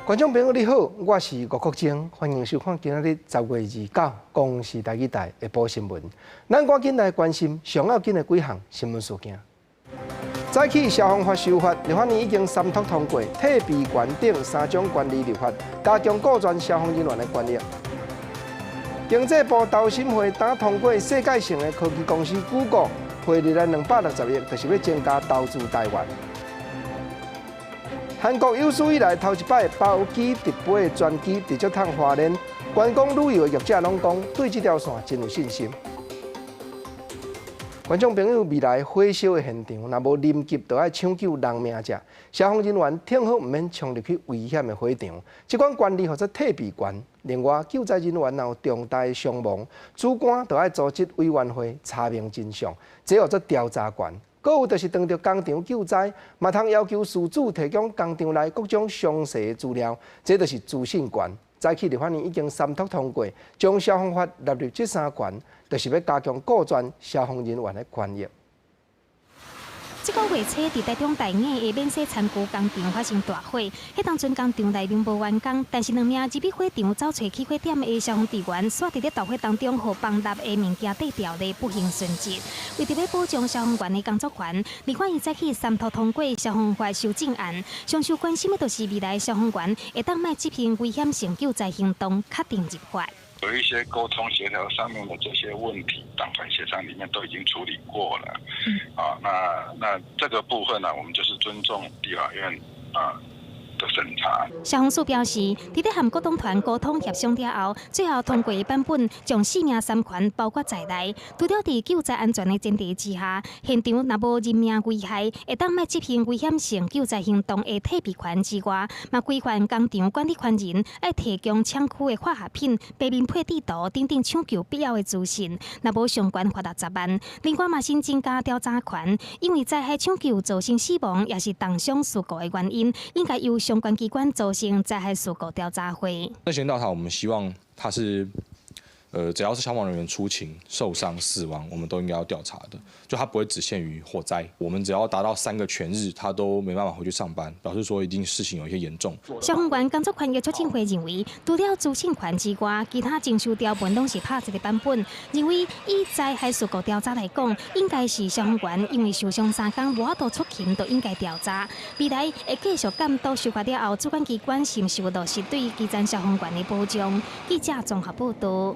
觀眾朋友你好，我是吳國楨，歡迎收看今仔日10月29公視台語台下晡新聞。咱趕緊來關心上要緊的幾項新聞事件。早起消防法修法，立法院已經三讀通過，退避權等三種權利立法，加強顧全消防人員的權益。經濟部投審會今通過世界性的科技公司谷歌匯入來260億，就是欲增加投資台灣。韓國有史以來頭一擺包機直飛專機直接通花蓮，觀光旅遊的業者攏講對這條線真有信心。觀眾朋友，未來火燒的現場，若無臨急，就愛搶救人命者，消防人員挺好毋免衝入去危險的火場。這款權利號做退避權。另外，救災人員若有重大傷亡，主管就愛組織委員會查明真相，這號做調查權。閣有就是當著工場救災，嘛通要求事主提供工場內各種詳細的資料，這就是資訊權。早起立法院已經三讀通過，將消防法納入這三權，就是欲加強顧全消防人員的權益。這個月初，佇台中大雅的免洗餐具工廠發生大火。彼當陣工廠內面無員工，但是兩名入去火場走揣起火點的消防隊員，煞佇咧大火當中，予放蠟的物件綴著咧，不幸殉職。為著欲保障消防員的工作權，立法院早起三讀通過消防法修正案。上受關心的，就是未來消防員會當莫執行危險性救災行動，確定入法。有一些溝通協調上面的這些問題，黨團協商裡面都已經處理過了。啊，那這個部分呢，我們就是尊重立法院啊的審查。消防署表示，佇咧和各黨團溝通協商了後，最後通過的版本將四命三權包括在內。除了佇救災安全的前提之下，現場若無人命危害，會當莫執行危險性救災行動的退避權之外，嘛規範工廠管理權人愛提供廠區的化學品、平面配置圖等等搶救必要的資訊。若無上懸罰60萬。另外嘛新增加調查權，因為災害搶救造成死亡，抑是重傷事故的原因，應該由相關機關組成災害事故調查會。那先調查，我們希望他是，只要是消防人員出勤受傷死亡，我們都應該要調查的。就他不會只限於火災，我們只要達到3個全日，他都沒辦法回去上班，表示說一定事情有一些嚴重。消防員工作權益促進會認為，除了資訊權之外，其他徵收條文攏是拍一個版本。認為以災害事故調查來講，應該是消防員因為受傷3工無法度出勤，就應該調查。未來會繼續監督修法了後，主管機關是毋是有落實對基層消防員的保障？記者綜合報道。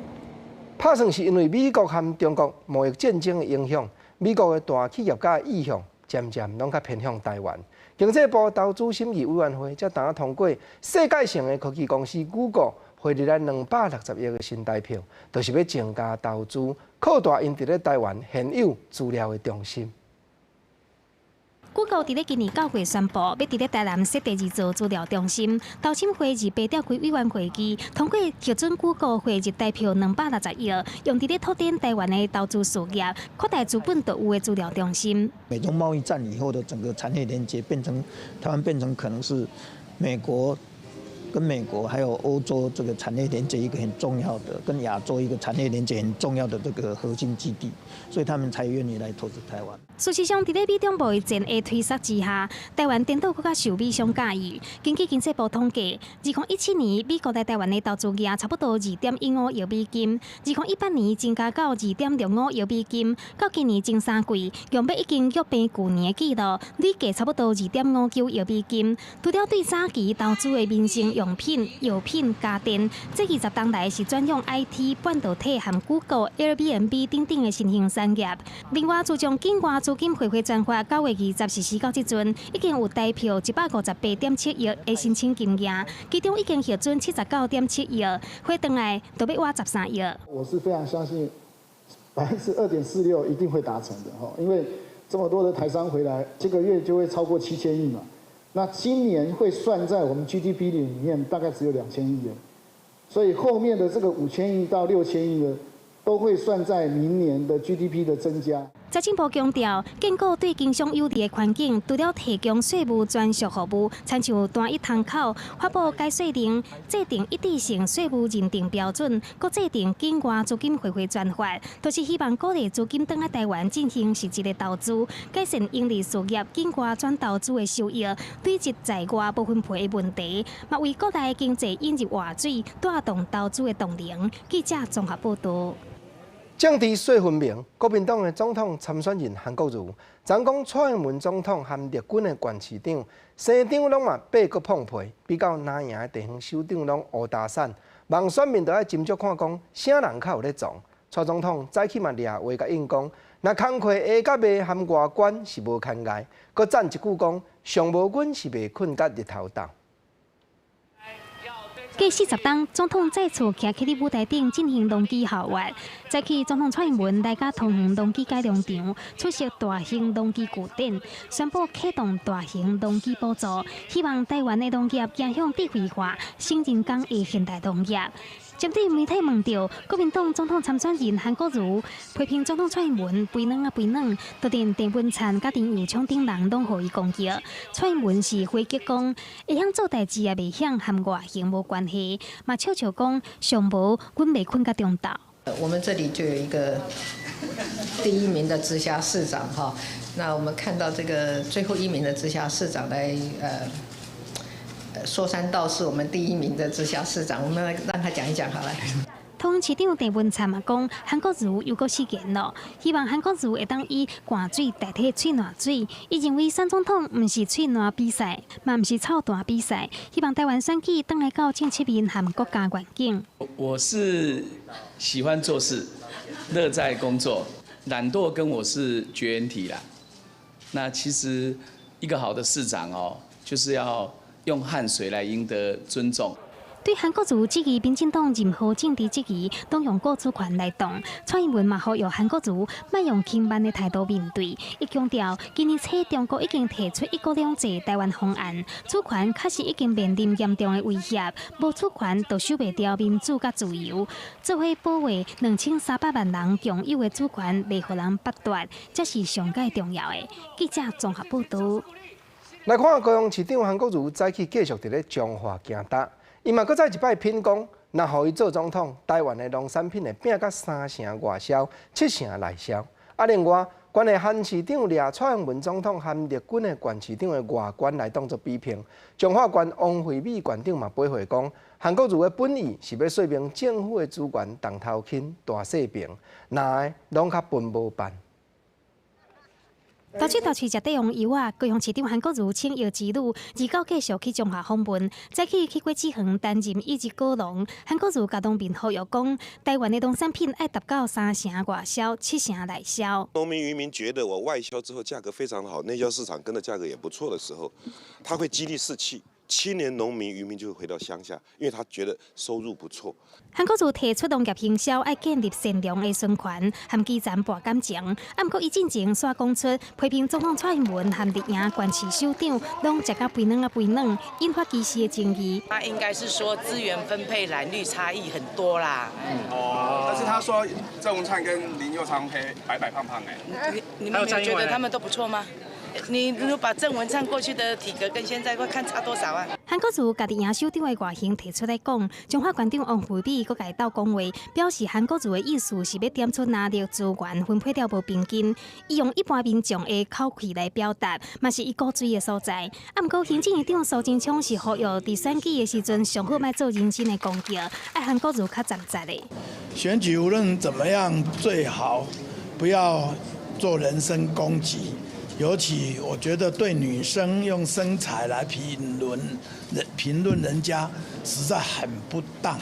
拍算是因為美國和中國貿易戰爭的影響，美國的大企業家意向漸漸攏較偏向台灣。經濟部投資審議委員會才剛通過世界性的科技公司谷歌匯入來260億的新台票，就是欲增加投資，擴大𪜶佇咧台灣現有資料的中心。谷歌佇咧今年9月宣布，欲佇咧台南設第二座資料中心。投審會28召開委員會議，通過核准谷歌匯入台票260億，用佇咧拓展台灣的投資事業，擴大資本獨有的資料中心。美中貿易戰以後的整個產業連結，變成台灣變成可能是美國跟美國還有歐洲這個產業連結一個很重要的，跟亞洲一個產業連結很重要的這個核心基地，所以他們才願意來投資台灣。事實上，佇咧美中貿易戰的推捒之下，台灣顛倒閣較受美商佮意。根據經濟部統計，2017年美國來台灣的投資額差不多2.15億美金，2018年增加到2.65億美金，到今年前三季，用欲已經躍平舊年的紀錄，累計差不多2.59億美金。除了對早期投資的民生用品、藥品、家電，這20冬來是轉向 IT、半導體和谷歌、Airbnb 等等的新興產業。另外，自從境外資金匯回專法9月20實施到這陣，已經有台票158.7億的申請金額，其中已經核准79.7億，匯轉來就欲倚13億。我是非常相信2.46%一定會達成的，因為這麼多的台商回來，這個月就會超過7000億嘛。那今年會算在我們 GDP 裡面，大概只有2000億元，所以後面的這個5000億到6000億呢，都會算在明年的 GDP 的增加。財政部強調，建構對經商有利的環境，除了提供稅務專屬服務，親像單一窗口、發布解稅令、制定一致性稅務認定標準，閣制定境外資金匯回專法，都是希望鼓勵資金轉來台灣進行實質的投資，改善營利事業境外轉投資的收益，對峙在外無分配的問題，嘛為國內經濟引入活水，帶動投資的動能。記者綜合報道。政治說分明，國民黨的總統參選人韓國瑜，昨講蔡英文總統和陸軍的縣市長、省長攏嘛爬閣碰皮，比較藍營的地方首長攏烏焦散，望選民著愛斟酌看講，啥人較有咧創。蔡總統早起嘛掠話共應講，若工課下甲袂和外觀是無牽礙，閣讚一句講，上無阮是袂睏甲日頭斗。過40冬，總統再次徛起佇舞台頂進行農機校閱。早起總統蔡英文來到桃園農機改良場出席大型農機具展，宣布啟動大型農機補助，希望台灣的農業走向智慧化、省人工的現代農業。針對媒體問著國民黨總統參選人韓國瑜批評總統蔡英文肥軟啊肥軟，就連鄭文燦佮林右昌等人攏予伊攻擊。蔡英文是回擊講，會曉做代誌也袂曉和外形無關係，嘛笑笑講上無阮袂睏甲中晝。我們這裡就有一個第一名的直轄市長哈，那我們看到這個最後一名的直轄市長來說三道四，我們第一名的直轄市長，我們來讓他講一講好了。桃園市長鄭文燦嘛講，韓國瑜又閣失言咯，希望韓國瑜會當以汗水代替喙瀾水。伊認為選總統毋是喙瀾比賽，嘛毋是臭彈比賽，希望台灣選舉轉來到政策面和國家願景。我是喜歡做事，樂在工作，懶惰跟我是絕緣體啦。那其實一個好的市長哦，就是要用汗水來贏得尊重。對韓國瑜質疑民進黨任何政治質疑，攏用國主權來擋。蔡英文嘛呼籲韓國瑜莫用輕慢的態度面對。伊強調，今年初中國已經提出一國兩制台灣方案，主權確實已經面臨嚴重的威脅，無主權就守袂牢民主佮自由。做伙保衛2300萬人共有的主權，袂予人剝奪，這是上蓋重要的。記者綜合報道。來看高雄市長韓國瑜早起繼續佇咧彰化行踏。伊嘛閣再一擺品講，若予伊做總統，台灣的農產品會拼甲三成外銷，七成內銷。啊，另外，關於韓市長掠蔡英文總統和陸軍的縣市長的外觀來當作比拼，彰化縣王惠美縣長嘛回話講，韓國瑜的本意是欲說明政府的資源重頭輕大細平，藍的攏較笨無辦。頭喙頭喙食帝王柚仔，高雄市長韓國瑜請藥之旅，29繼續去彰化訪問，早起去果子園擔任一日果農。韓國瑜共農民呼籲講，台灣的農產品愛達到三成外銷，七成內銷。農民漁民覺得我外銷之後價格非常好，內銷市場跟的價格也不錯的時候，他會激勵士氣。青年農民漁民就會回到鄉下，因為他覺得收入不錯。韓國瑜提出農業行銷愛建立善良的循環，和基層博感情。啊，毋過伊進前煞講出批評總統蔡英文和綠營縣市首長，攏食甲肥軟啊肥軟，引發歧視的爭議。他應該是說資源分配藍綠差異很多啦。哦，但是他說鄭文燦跟林右昌黑白白胖胖哎，你們沒有覺得他們都不錯嗎？你如果把鄭文燦過去的體格跟現在會看差多少啊？韓國瑜共綠營首長的外形提出來講，彰化縣長王惠美閣共伊鬥講話，表示韓國瑜的意思是欲點出藍綠資源分配了無平均，伊用一般民眾的口氣來表達，嘛是伊鼓吹的所在。啊，毋過行政院長蘇貞昌是呼籲佇選舉的時陣，上好莫做人身的攻擊，愛韓國瑜較誠實的。選舉無論怎麼樣，最好不要做人身攻擊。尤其我覺得對女生用身材來評論人評論人家，實在很不當。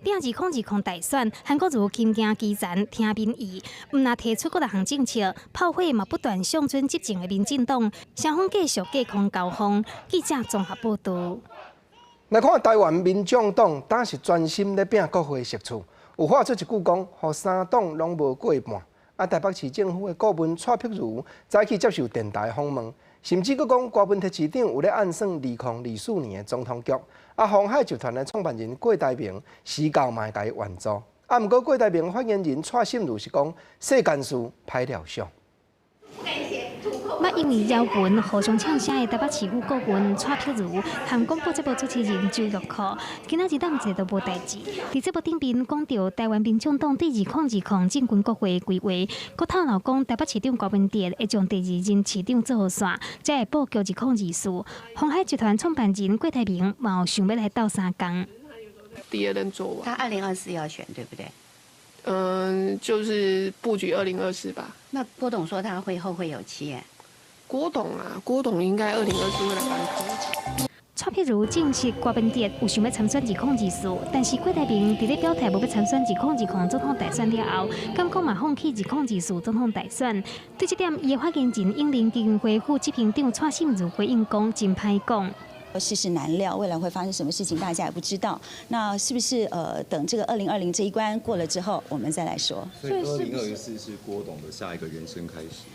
拼2020大選，韓國瑜親行基層聽民意，毋但提出幾若項政策，炮火嘛不斷向準執政的民進黨，雙方繼續隔空交鋒。記者綜合報道。來看台灣民眾黨，當時專心咧拼國會席次，有話出一句講，予三黨攏無過半。啊！台北市政府的顧問蔡碧如早起接受電台訪問，甚至閣講柯文哲市長有咧暗算2024年的總統局。啊，鴻海集團的創辦人郭台銘時到嘛會共伊援助。啊，毋過郭台銘發言人蔡心如是講，世間事歹料想。捌因為謠言互相嗆聲的台北市府顧問蔡碧如，和廣播節目主持人周玉蔻，今仔日當一個都無代誌。佇節目頂面講著台灣民眾黨對2020進軍國會的規劃，閣透露講台北市長柯文哲會將第二任市長做予煞，才會布局2024。鴻海集團創辦人郭台銘嘛有想欲來鬥相共。第二任做完，他2024要選，對不對？嗯，就是布局2024吧。那郭董說他會後會有期耶。郭董啊，郭董應該2024會來幫柯。蔡碧如證實郭文哲有想欲參選2024，但是郭台銘佇咧表態無欲參選2020總統大選了後，敢講嘛放棄2024總統大選。對這點，伊的發言人永齡基金會副執行長蔡心如回應講，真歹講。世事難料，未來會發生什麼事情，大家也不知道。那是不是等這個2020這一關過了之後，我們再來說？所以2024是郭董的下一個人生開始。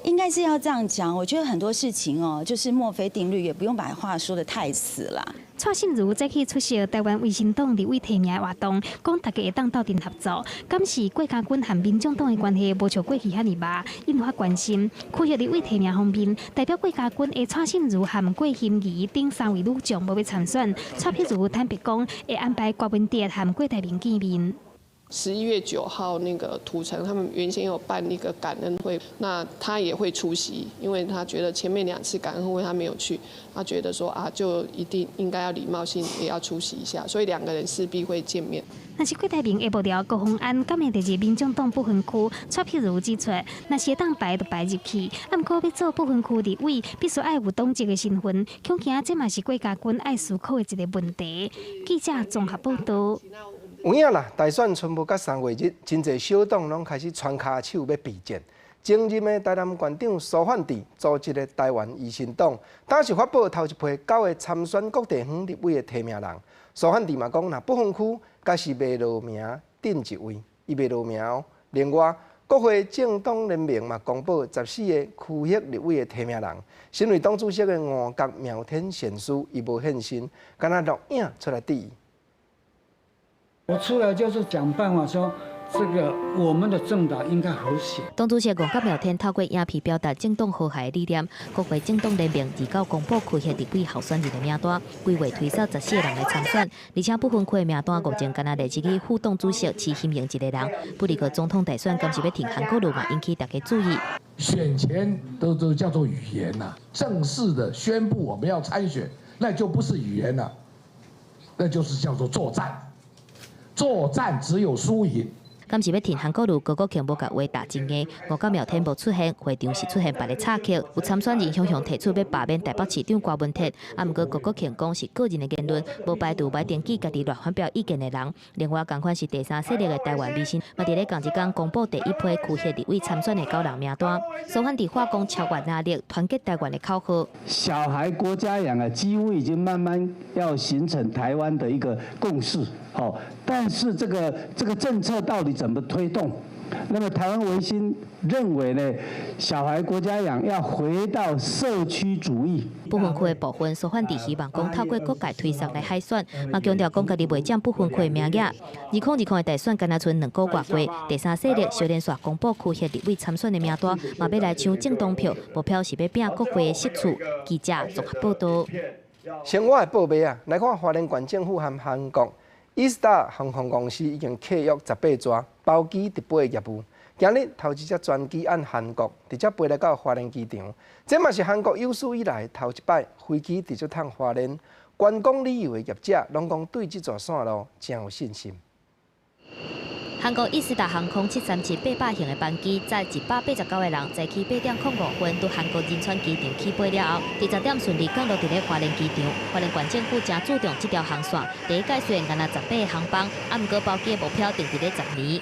應該是要這樣講，我覺得很多事情哦，就是墨菲定律，也不用把話說得太死了。蔡心如早起出席台灣維新黨立委提名的活動，講大家會當鬥陣合作，敢是郭家軍和民眾黨的關係無像過去遐爾密，引發關心。區域立委提名方面，代表郭家軍的蔡心如和郭欣怡等三位女將無欲參選。蔡碧如坦白講，會安排郭文哲和郭台銘見面。 11月9號，那個土城他們原先有辦一個感恩會，那他也會出席，因為他覺得前面兩次感恩會他沒有去，他覺得說啊，就一定應該要禮貌性也要出席一下，所以兩個人勢必會見面。若是郭台銘的幕僚高虹安，敢會列入民眾黨不分區？蔡碧如指出，若是會當排就排入去，啊，毋過欲做不分區立委，必須愛有黨籍的身份，恐驚這嘛是郭家軍愛思考的一個問題。記者綜合報道。有影啦，大選賰無甲3月日，真濟小黨攏開始傳跤手欲備戰。前任的台南縣長蘇煥智組織的台灣維新黨，當時發布頭一批九个參選各地方立委的提名人。蘇煥智嘛講，若不分區，閣是袂落名頂一位，伊袂落名哦。另外，國會政黨聯盟嘛公布14個區域立委的提名人，身為黨主席的吳鵤妙天賢師伊無現身，敢若錄影出來質疑。我出來就是講辦法說，這個我們的政黨應該和諧。黨主席吳鵤妙天透過影片表達政黨和諧理念。國會政黨聯盟29公布區域立委候選人的名單，規劃推捒14個人來參選，而且不分區的名單目前干焦列入去副黨主席徐欣瑩一个人。不過總統大選，敢是欲挺韓國瑜嘛，引起大家注意。選前都叫做語言吶，正式的宣布我們要參選，那就不是語言了，那就是叫做作戰。作戰只有輸贏。敢是欲挺韓國瑜，高國慶無共話打真硬，吳鵤妙天無出現，會場是出現別个插曲，有參選人雄雄提出欲罷免台北市長柯文哲，啊，毋過高國慶講是個人的言論，無排除欲登記家己亂發表意見的人。另外，仝款是第三勢力的台灣維新，嘛佇咧仝一工公布第一批區域立委參選的九人名單，蘇煥智喊講超越壓力，團結台灣的口號。小孩國家養啊，幾乎已經慢慢要形成台灣的一個共識，好，但是這個政策到底怎麼推動？那麼台灣維新認為呢，小孩國家養要回到社區主義。不分區的部分，蘇煥智希望講透過各界推捒來海選，嘛強調講家己袂佔不分區的名額。2020的大選，干焦賰2個月過，第三勢力小連續公布區域立委參選的名單，嘛欲來搶政黨票，目標是欲拼國會的席次。記者綜合報道。生活的報尾啊，來看花蓮縣政府和韓國 Eastar 航空公司已經契約18逝包機直飛的業務。今日頭一隻專機按韓國直接飛來到花蓮機場，這嘛是韓國有史以來頭一擺飛機直接通花蓮觀光旅遊的業者，攏講對這條線路真有信心。韓國 Eastar 航空737-800型的班機，載189個人，早起8點05分，佇韓國仁川機場起飛了後，佇10點順利降落佇咧花蓮機場。花蓮縣政府誠注重這條航線，第一屆雖然干焦18个航班，啊，毋過包機的目標定佇咧10年。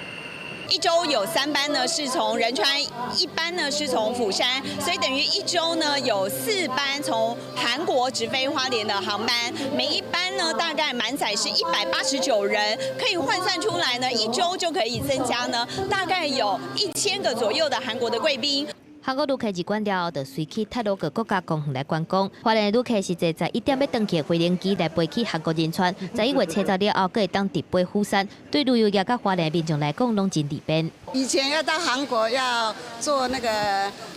一周有3班呢，是從仁川；一班呢是從釜山，所以等於一周呢有4班從韓國直飛花蓮的航班，每一班呢大概滿載是189人，可以換算出來呢，一周就可以增加呢大概有1000個左右的韓國的貴賓。韓國旅客入關了後，就隨去太魯閣國家公園來觀光。花蓮的旅客是坐11點欲轉去的飛行機來飛去韓國仁川，11月30了後，閣會當直飛釜山。對旅遊業佮花蓮民眾來講，攏真利便。以前要到韓國要坐那個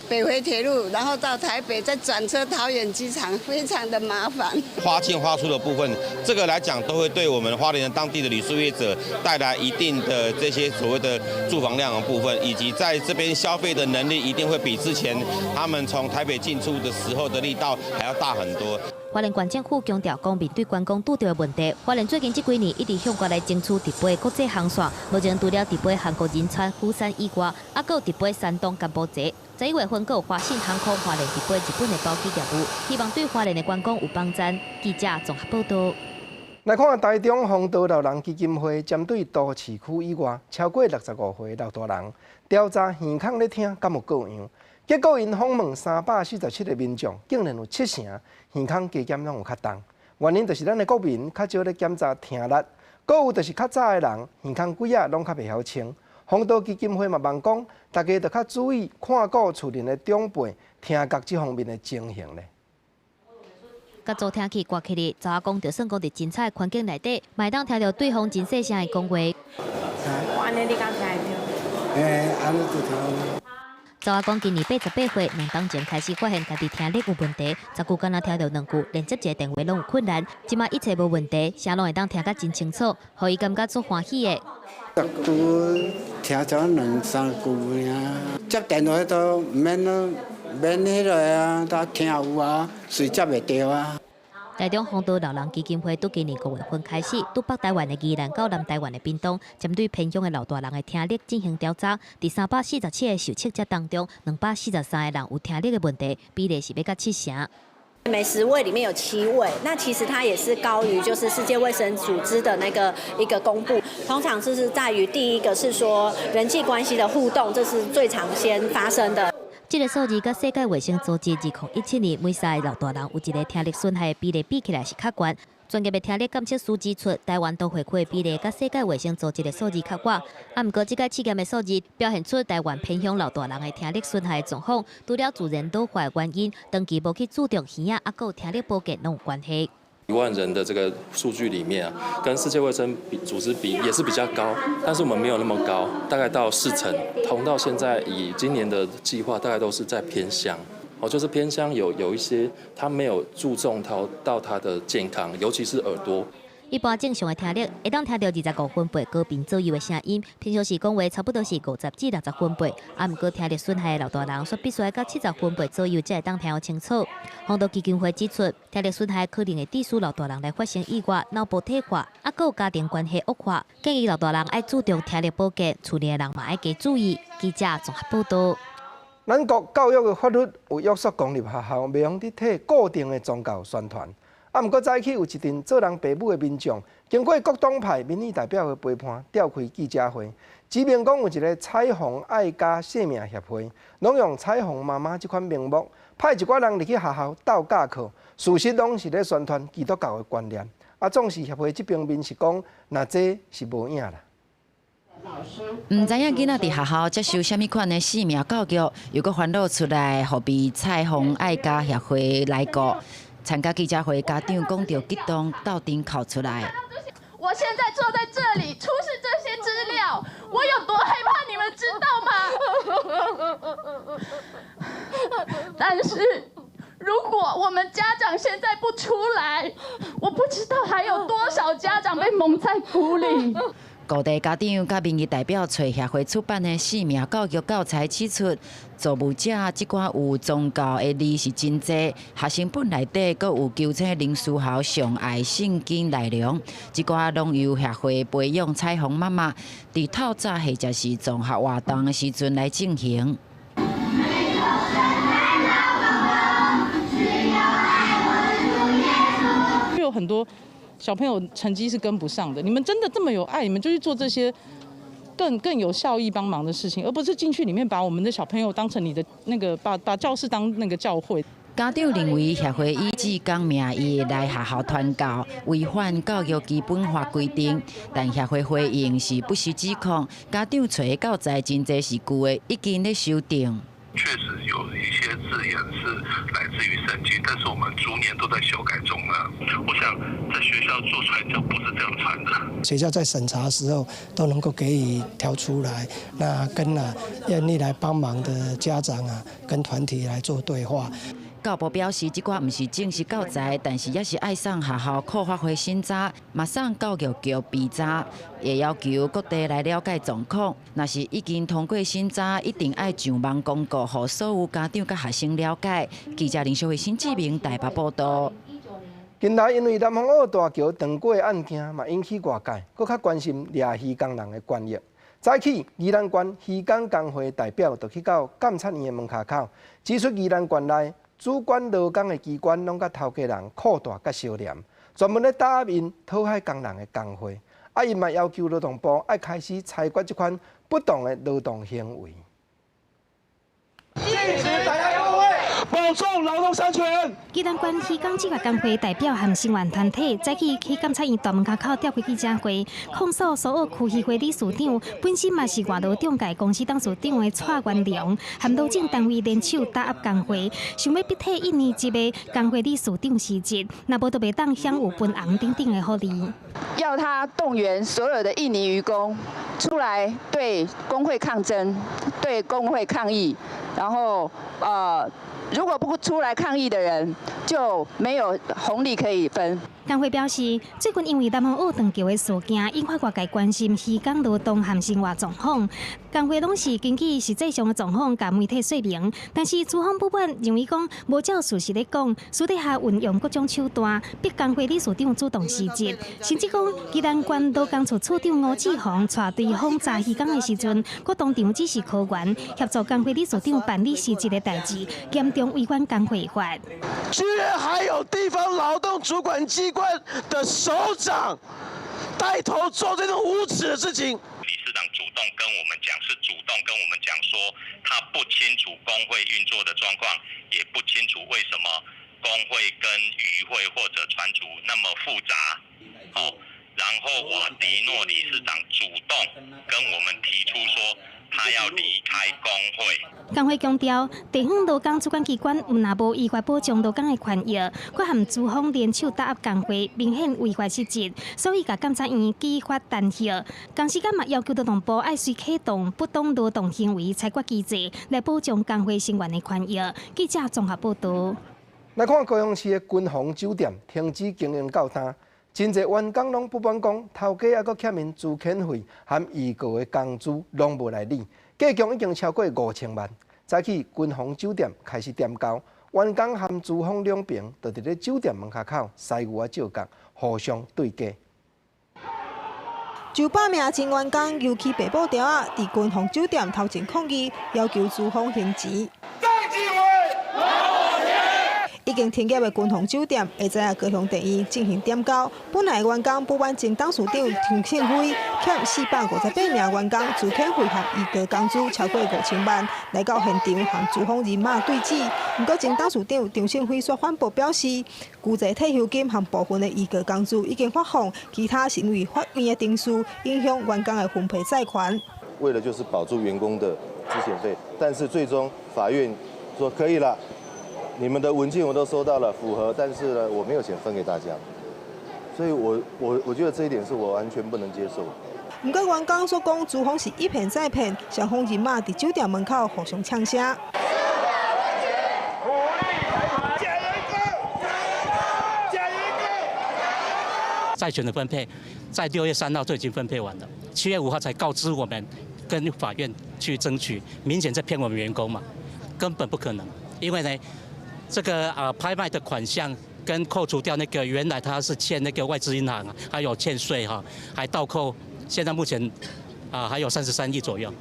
北迴鐵路，然後到台北再轉車桃園機場，非常的麻煩。花進花出的部分，這個來講都會對我們花蓮的當地的旅宿業者帶來一定的這些所謂的住房量的部分，以及在這邊消費的能力，一定會比之前他們從台北進出的時候的力道還要大很多。花蓮縣政府強調講，面對觀光拄著的問題，花蓮最近這幾年一直向國內爭取直飛國際航線，目前除了直飛韓國仁川、釜山以外，猶閣有直飛山東柬埔寨。11月份閣有華信航空花蓮直飛日本的包機業務，希望對花蓮的觀光有幫助。記者綜合報道。來看台中弘道老人基金會針對都市區以外超過65歲老大人調查耳孔咧聽敢有過樣，結果𪜶訪問347個民眾，竟然有七成耳孔加減攏有較重。原因就是咱的國民較少咧檢查聽力，閣有就是較早的人耳孔幾仔攏較袂曉清。弘道基金會嘛望講，大家著較注意看顧厝內的長輩聽覺這方面的情形咧。共助聽器掛起咧，查某公就算講佇真吵的環境內底，嘛會當聽著對方真細聲的講話。我按呢你敢聽會著？欸，按呢就聽。查某講今年88歲，2冬前開始發現家己聽力有問題，10句敢若聽著兩句，連接一個電話攏有困難。這馬一切無問題，聲攏會當聽甲真清楚，予伊感覺足歡喜的。10句聽著兩三句爾，接電話都毋免咯，免彼落啊，都聽有啊，隨接會著啊。台中弘道老人基金會佇今年5月份開始，佇北台灣的宜蘭到南台灣的屏東，針對偏鄉的老大人的聽力進行調查。佇347個受測者當中，243個人有聽力的問題，比例是欲到七成。每10位裡面有7位，那其實它也是高於就是世界衛生組織的那個一個公布。通常就是在於第一個是說人際關係的互動，這是最常先發生的。這個數字佮世界衛生組織2017年每三個老大人有一個聽力損害的比例比起來是較懸。專業的聽力檢測師指出，台灣都會區的比例佮世界衛生組織的數字較倚。啊，毋過這個試驗的數字表現出台灣偏鄉老大人的聽力損害的狀況，除了自然老化的原因，長期無去注重耳仔，猶閣有聽力保健攏有關係。1萬人的這個數據裡面啊，跟世界衛生組織比也是比較高，但是我們沒有那麼高，大概到4成。同到現在以今年的計劃，大概都是在偏鄉，哦，就是偏鄉有一些他沒有注重到他的健康，尤其是耳朵。一般正常的聽力會當聽著25分貝高頻左右的聲音，平常時講話差不多是50至60分貝。啊，毋過聽力損害的老大人，卻必須愛到70分貝左右才會當聽予清楚。弘道基金會指出，聽力損害可能會致使老大人來發生意外、腦部退化，啊，閣有家庭關係惡化。建議老大人愛注重聽力保健，厝內的人嘛愛加注意。記者綜合報道。咱國教育的法律有約束公立學校，袂用得替固定的宗教宣傳。啊，毋過早起有一陣做人爸母的民眾，經過各黨派民意代表的陪伴，召開記者會，指明講有一個彩虹愛家生命協會，攏用彩虹媽媽這款名目，派一寡人入去學校鬥教課，事實攏是咧宣傳基督教的觀念。啊，總是協會這邊面是講，若這是無影啦。毋知影囡仔佇學校接受啥物款的性命教育，又閣翻露出來，予被彩虹愛家協會來告。參加記者會，家長講著激動，鬥陣哭出來。我現在坐在這裡出示這些資料，我有多害怕，你們知道嗎？但是如果我們家長現在不出來，我不知道還有多少家長被蒙在鼓裡。各地家長佮民意代表揣協會出版的性命教育教材指出，造物者這寡有宗教的字是真濟，學生本內底閣有求請林書豪上愛聖經內容，這寡攏由協會培養彩虹媽媽，佇透早或者是綜合活動的時陣來進行。有很多小朋友成績是跟不上的，你們真的這麼有愛，你們就去做這些更有效益幫忙的事情，而不是進去裡面把我們的小朋友當成你的那個，把教室當那個教會。家長認為協會以志工名義來學校傳教，違反教育基本法規定，但協會回應是不實指控。家長揣的教材真濟是舊的，已經咧修訂。確實有一些字眼是來自於聖經，但是我們逐年都在修改中啊。我想在學校做傳教不是這樣傳的。學校在審查的時候都能夠給予挑出來，那跟啊願意來幫忙的家長啊，跟團體來做對話。教部表示，這寡毋是正式教材，但是也是愛送學校扣發會審查，嘛送教育局備查，會要求各地來了解狀況。若是已經通過審查，一定愛上網公告，予所有家長佮學生了解。記者林淑慧、新志明台北報道。近來因為南風澳大橋斷過的案件，嘛引起外界閣較關心掠漁工人的權益。早起，宜蘭縣漁工工會代表就去到監察院的門跤口，指出宜蘭縣內主管勞工的機關攏佮頭家人擴大佮相連，專門咧打壓𪜶討海工人的工會。啊，𪜶嘛要求勞動部愛開始裁決這款不當的勞動行為。禁止打壓工會，保障勞動安全。宜蘭縣漁工職業工會代表和聲援團體早起去監察院大門跤口召開記者會，控訴蘇澳區漁會理事長本身嘛是外勞中介公司董事長的蔡元龍，和勞政單位聯手打壓工會，想欲逼退印尼籍的工會理事長辭職，若無就袂當享有分紅等等的福利。要他動員所有的印尼漁工出來對工會抗爭，對工會抗議，然後如果不出來抗議的人，就沒有紅利可以分。工會表示，最近因為南風澳斷橋的事件，引發外界關心漁工勞動和生活狀況。工會攏是根據實際上的狀況，共媒體說明，但是資方不滿，認為講無照事實咧講，私底下運用各種手段，逼工會理事長主動辭職，甚至講宜蘭縣勞工處處長吳志宏帶隊訪查漁工的時陣，閣當場指示科員協助工會理事長辦理辭職的代誌，嚴重違反工會法。居然還有地方勞動主管機關的首長帶頭做這種無恥的事情。理事長主動跟我們講，是主動跟我們講說，他不清楚工會運作的狀況，也不清楚為什麼工會跟漁會或者船主那麼複雜。好，然後瓦迪諾理事長主動跟我們提出說，他要離開工會。工會強調，地方勞工主管機關毋但無依法保障勞工的權益，閣和資方聯手打壓工會，明顯違法失職，所以共監察院依法彈劾。同時間嘛要求勞動部愛隨啟動不當勞動行為裁決機制，來保障工會成員的權益。記者綜合報道。來看高雄市的君鴻酒店停止經營到今，真濟員工攏不滿講，頭家猶閣欠𪜶資遣費和預告的工資攏無來理，計共已經超過5000萬。早起君鴻酒店開始點交，員工和資方兩邊就佇咧酒店門跤口師牛仔照角，互相對價。900名前員工搖起白布條仔，佇君鴻酒店頭前抗議，要求資方還錢。已經停業的君鴻酒店，下晝高雄地院進行點交。本來員工不滿前董事長陳慶輝欠458名員工資遣費和預告工資超過5000萬，來到現場和資方人馬對峙。毋過前董事長張勝輝煞反駁表示，舊制退休金和部分的預告工資已經發放，其他是因為法院的程序影響員工的分配債權。為了就是保住員工的資遣費，但是最終法院說可以了。你們的文件我都收到了，符合，但是呢，我沒有錢分給大家，所以我覺得這一點是我完全不能接受。毋過員工所講，資方是一騙再騙，雙方人馬佇酒店門口互相嗆聲。債權的分配在6月3號就已經分配完了，7月5號才告知我們跟法院去爭取，明顯在騙我們員工嘛，根本不可能，因為呢。這個啊拍賣的款項跟扣除掉那個原來他是欠那個外資銀行，還有欠稅哈，還倒扣，現在目前啊還有33億左右。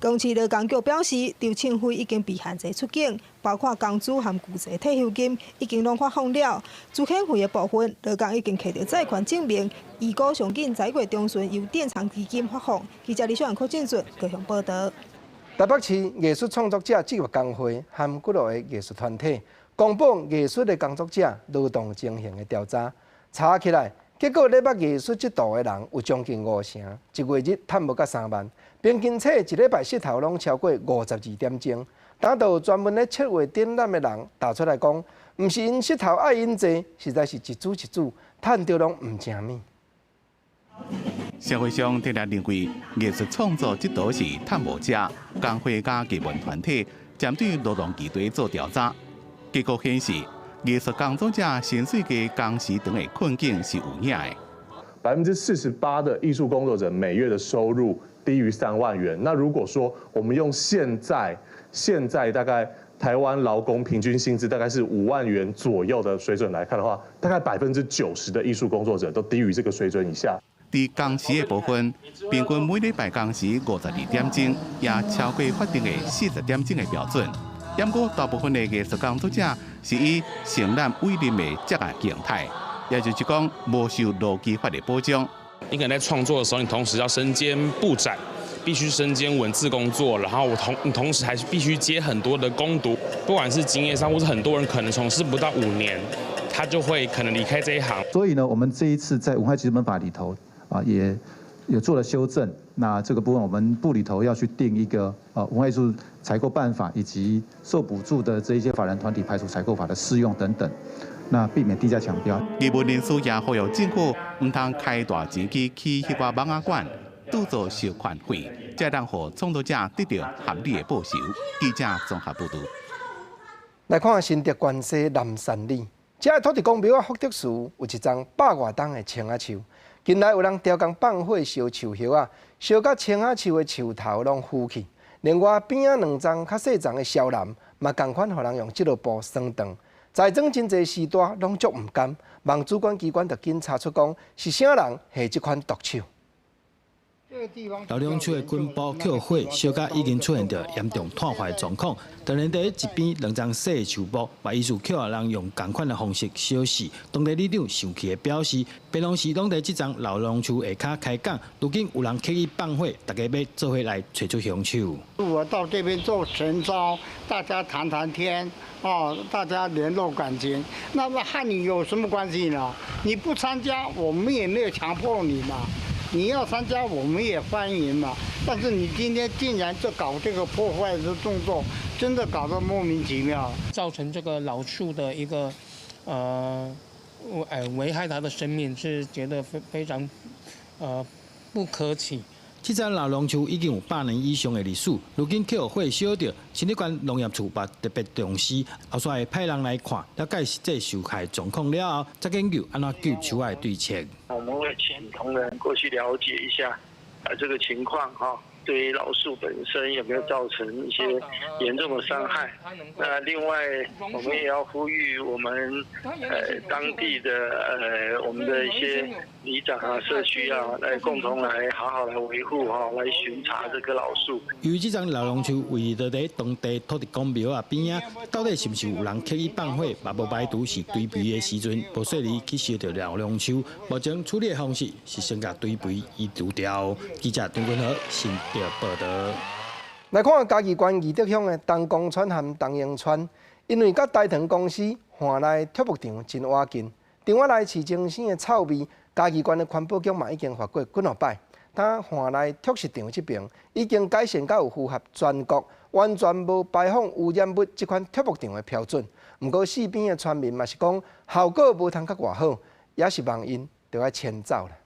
公司勞工局表示，張慶輝已經被限制出境，包括工資和舊制退休金已經攏發放了。資遣費的部分，勞工已經摕著債權證明，預估上緊在月中旬由典藏基金發放。記者李小雲、柯俊順高雄報道。台北市藝術創作者職業工會和幾落个藝術團體公布藝術的工作者勞動情形的調查，查起來，結果咧捌藝術這途的人有將近5成，一月日趁無到3萬，平均起一禮拜穡頭攏超過52點鐘。當就有專門咧策劃展覽的人踏出來講，毋是𪜶膝頭愛𪜶濟，實在是一煮一煮，趁著攏毋成物。社會上定定認為藝術創作這道是趁無食，工會佮藝文團體針對勞動議題做調查，結果顯示藝術工作者薪水低、工時長的困境是有影的。 48%的藝術工作者每月的收入低於3萬元。那如果說我們用現在大概台灣勞工平均薪資大概是5萬元左右的水準來看的話，大概90%的藝術工作者都低於這個水準以下。佇工時的部分，平均每禮拜工時52點鐘，也超過法定的40點鐘的標準。毋過大部分的藝術工作者是以承攬委任的職業形態，也就是講無受勞基法的保障。你可能在創作的時候，你同時要身兼布展，必須身兼文字工作，然後你同時還是必須接很多的工讀，不管是經驗上，或是很多人可能從事不到5年，他就會可能離開這一行。所以呢，我們這一次在文化基本法裡頭啊，也有做了修正。那這個部分，我們部裡頭要去定一個啊文化藝術採購辦法，以及受補助的這一些法人團體排除採購法的適用等等，那避免低價搶標。藝文人士也呼籲政府毋通開大錢去起彼寡網仔館，拄做授權費，才能予創作者得到合理的報酬。記者綜合報導。來看新竹關西南山里，這个土地公廟仔福德祠有一叢百外冬的青仔樹。近來有人刁工放火燒樹葉仔，燒甲青仔樹的樹頭攏枯去。另外邊仔兩叢較細叢的蕭楠嘛，仝款予人用這落布栓斷。栽種真濟時代攏足毋甘，望主管機關著緊查出講是啥人下這款毒手。老榕樹的根部予火燒甲已經出現著嚴重炭化狀況，當然佇一邊兩叢細樹木，嘛疑似予人用仝款的方式燒死。當地里長生氣的表示，平常時攏佇這叢老榕樹下跤開講，如今有人刻意放火，大家欲做伙來揣出兇手。我到這邊做晨操，大家談談天，哦，大家聯絡感情，那麼和你有什麼關係呢？你不參加，我們也沒有強迫你嘛。你要參加，我們也歡迎嘛。但是你今天竟然就搞這個破壞的動作，真的搞得莫名其妙，造成這個老樹的一個，危害它的生命，是覺得非常不可取。這叢老榕樹已經有100年以上的歷史，如今予火燒著，新竹縣農業處嘛特別重視，後續會派人來看，了解實際受害狀況了後，才研究按怎救樹仔的對策。我們會請同仁過去了解一下，啊，這個情況哈，對於老樹本身有沒有造成一些嚴重的傷害？那另外，我們也要呼籲我們當地的我們的一些里長啊、社區啊，來共同來好好來維護哈，來巡查這棵老樹。由於這叢老榕樹位佇佇當地土地公廟仔邊仔，到底是毋是有人刻意放火，嘛無排除是堆肥的時陣無細膩去燒著老榕樹。目前處理的方式是先共堆肥移除掉。記者張君和新竹報導。來看嘉義縣義德鄉的東光村和東榮村，因為佮大唐公司岸內畜牧場真倚近，場仔內飼精生的臭味，嘉義縣的環保局嘛已經罰過幾若擺。但岸內畜食場這爿已經改善到有符合全國完全無排放污染物這款畜牧場的標準。毋過四邊的村民嘛是講效果無通較偌好，也是望𪜶著愛遷走啦。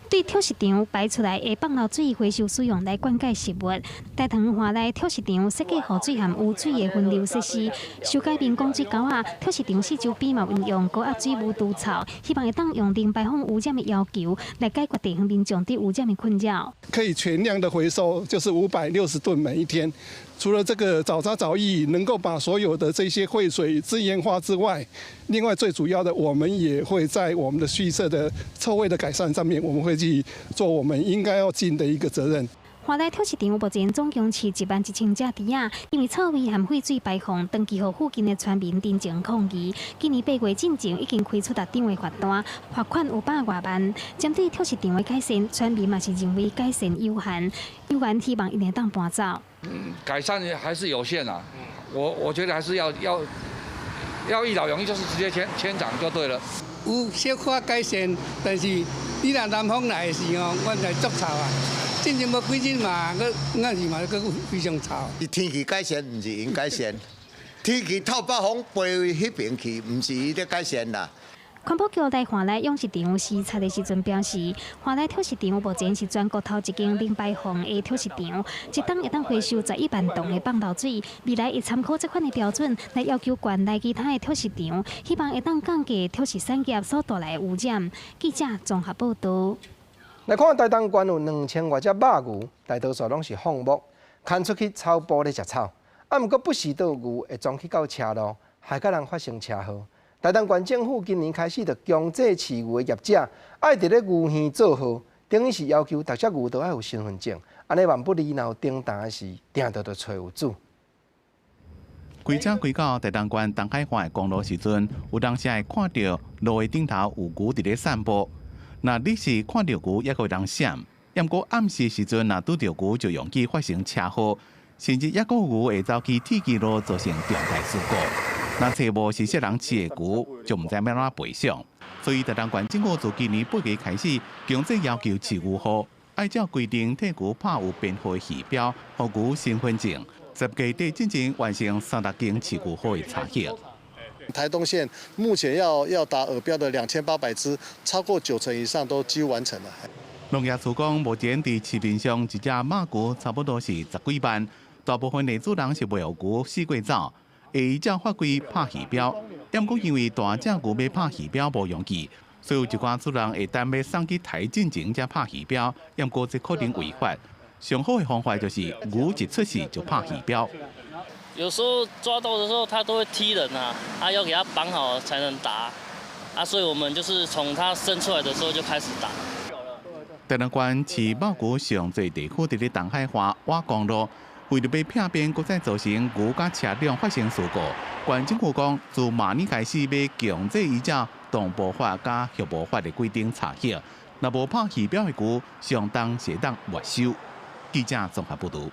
對畜食場排出來的放流水回收使用來灌溉食物。大塘岸內畜食場設計雨水和污水的分流設施，修改民講水溝仔，畜食場四周邊嘛運用高壓水霧除臭，希望會當用零排放污染的要求來解決地方民眾對污染的困擾。可以全量的回收，就是560噸每一天。除了這個沼渣沼液能夠把所有的這些廢水資源化之外，另外最主要的，我們也會在我們的畜舍的臭味的改善上面，我們會去做我們應該要盡的一個責任。岸內畜食場目前總共飼11,000隻豬仔，因為臭味和廢水排放，長期予附近的村民陳情抗議。今年8月進前已經開出六張的罰單，罰款有百外萬。針對畜食場的改善，村民嘛是認為改善有限，有緣希望伊會當搬走。改善還是有限啊，我覺得還是要一勞永逸，就是直接遷廠就對了。有小可改善，但是你若南風來的時候，阮就足臭啊。進前無幾日嘛，閣那是嘛，閣非常臭。天氣改善，毋是𪜶改善，天氣透北風飛彼邊去，毋是伊咧改善啦。環保局來華內養殖場視察的時陣表示，華內澹殖場目前是全國頭一間零排放的澹殖場，一冬會當回收11萬噸的放流水。未來會參考這款的標準來要求縣內其他的澹殖場，希望會當降低澹殖產業所帶來的污染。記者綜合報導。來看台東縣有2000外隻肉牛，大多數攏是放牧，牽出去草埔咧食草。啊，毋過不時都有牛會鑽去到車路，害甲人發生車禍。台東縣政府今年開始就強制飼牛的業者，愛佇咧牛園做號，等於是要求逐隻牛都愛有身份證，按呢萬不利若有叮當時，定著就揣有主。開車開到台東縣東海岸的公路時陣，有當時會看著路的頂頭有牛佇咧散步。若你是看著牛，猶閣會當閃。毋過暗時時陣，若拄著牛就容易發生車禍，甚至猶閣有牛會走去鐵支路造成重大事故。若揣無是啥人飼的牛，就毋知欲按怎賠償。所以台東縣政府自今年8月開始，強制要求飼牛戶按照規定替牛拍有編號的魚標，予牛身份證。10月底進前完成30間飼牛戶的查核。台東縣目前要達耳標的2800隻，超過9成以上都幾乎完成了。農業處講，目前佇市面上一隻肉牛差不多是十幾萬，大部分的主人是袂予牛四界走，會依照法規拍魚標。毋過因為大隻牛欲拍魚標無容易，所以有一寡主人會等欲送去刣進前才拍魚標，毋過這可能違法。上好的方法就是牛一出世就拍魚標。有時候抓到的時候，它都會踢人啊，啊要給它綁好才能打，啊所以我們就是從它生出來的時候就開始打。台東縣飼肉牛上濟地區佇咧東海岸瓦公路，為著欲避免閣再造成牛佮車輛發生事故，縣政府講自明年開始欲強制依照動保法佮畜牧法的規定查核，若無拍魚標的牛，上重會當沒收。記者綜合報導。